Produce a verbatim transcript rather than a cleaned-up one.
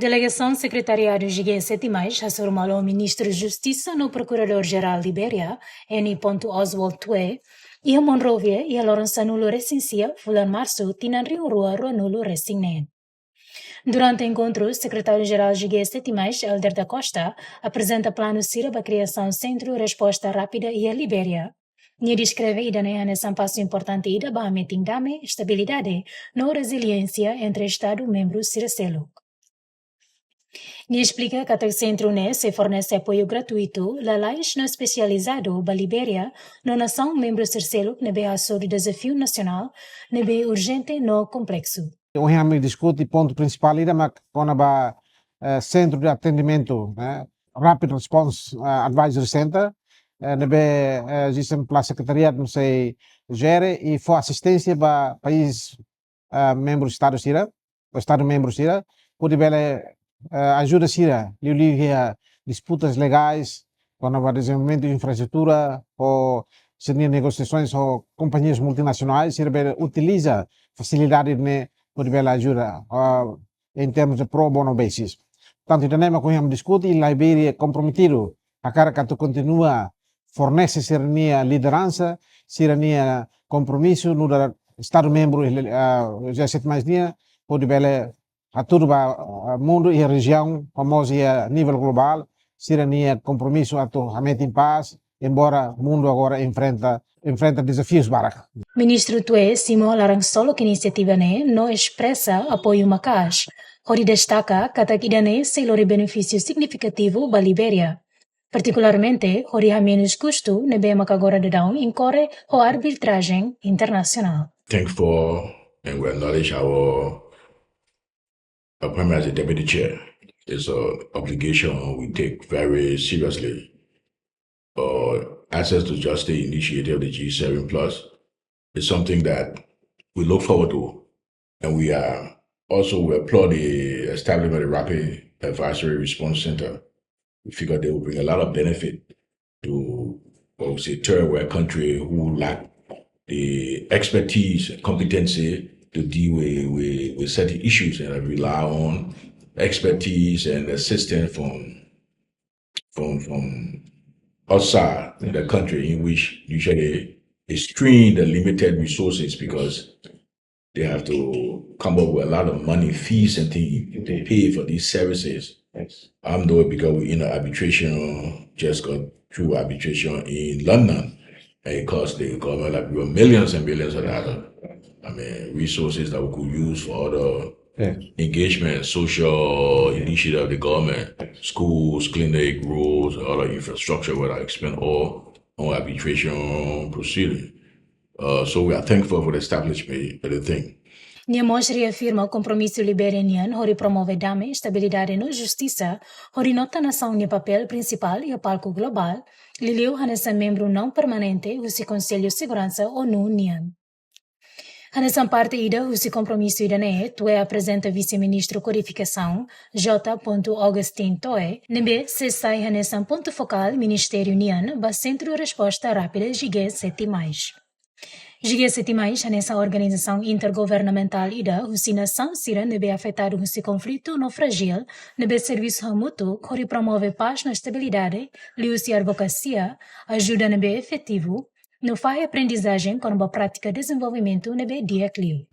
Delegasaun Sekretariadu G G sete mais hasoru malu ho Ministru Justisa no Prokuradór Jerál Libéria, N. Oswald Tué, iha Monrovia, iha loron sanulu resin sia, fulan Marsu, tinan rihun rua ruanulu resin neen. Durante enkontru, Sekretáriu Jerál G G sete mais, Helder da Costa, aprezenta planu sira ba kriasaun Sentru Resposta Rápida iha Libéria. Nia deskreve ida-ne'e hanesan pasu importante ida ba hametin dame, estabilidade, no reziliénsia entre Estadu membru sira seluk. Nia esplika katak sentru ne'e sei fornese apoiu gratuitu, lalais no espesializadu ba Libéria no nasaun membru sira seluk ne'ebé hasoru dezafiu nasionál ne'ebé urjente no kompleksu. Ohin ami diskute pontu prinsipál ida mak kona-ba, eh, Sentru de Atendimentu, eh, Rapid Response, eh, Advisory Center, eh, ne'ebé, eh, G S M Plus Secretariat no sei jere i fó asisténsia ba país, eh, membru Estadu sira, ou Estadu membru sira, hodi bele, eh, ajuda sira, liuliu iha disputas legais, kona-ba dezenvolvimentu infraestrutura, ou sira-nia negosiasoens ho kompañias multinasionais, sira bele utiliza fasilidade ne'e hodi bele ajuda, ah, em termos de pro bono basis. Portantu, ida-ne'e mak ohin ami diskute i Libéria komprometidu, hakarak atu kontinua fornese sira-nia lideransa, sira-nia kompromisu, nu'udar Estadu membru, ah, G sete mais nian, hodi bele hatudu ba, ah, mundu iha rejiaun, ho mós iha nivel globál, sira-nia kompromisu atu hametin pás, embora mundu agora enfrenta, enfrenta dezafius barak. Ministru Tué simu ho laran-solok inisiativa ne'e no espresa apoiu maka'as, hodi destaka katak ida-ne'e sei lori benefísiu signifikativu ba Libéria, partikularmente hodi hamenus kustu ne'ebé maka agora daudaun inkorre ho arbitrajen internasionál. Thank for and we acknowledge our appointment as a deputy chair. It's an obligation we take very seriously. Uh, Access to Justice initiative, the G seven plus, is something that we look forward to. And we are also, we applaud the establishment of the Rapid Advisory Response Center. We figure they will bring a lot of benefit to, I would say, third world country who lack the expertise and competency to deal with, with, with certain issues and rely on expertise and assistance from, from, from outside the country, in which usually they strain the limited resources because they have to come up with a lot of money, fees and things to pay for these services. Yes. I'm doing because we in the arbitration, just got through arbitration in London. And it cost the government like millions and millions of dollars. I mean, resources that we could use for other, yes, engagement, social initiative of the government, schools, clinic, roads, other infrastructure where I spend all on arbitration proceeding. Uh, so we are thankful for the establishment of the thing. Nia mós reafirma kompromisu Libéria nian hodi promove dame, estabilidade no justisa, hodi nota nasaun nia papél prinsipál iha palku globál, liuliu hanesan membru não permanente husi Konsellu Seguransa ONU nian. Hanesan parte ida husi kompromisu ida-ne'e, Tué aprezenta Vise-Ministru Kodifikasaun, J. Augustin Toé, ne'ebé sei sai hanesan pontu fokál ministériu nian ba Sentru Resposta Rápida G G sete mais. G G sete mais hanesan organizasaun intergovernamentál ida husi nasaun sira ne'ebé afetadu husi konflitu no frájil, ne'ebé servisu hamutuk hodi promove pás no estabilidade, liuhusi advokasia, ajuda ne'ebé efetivu, no fahe aprendizajen kona-ba prátika dezenvolvimentu ne'ebé di'ak liu.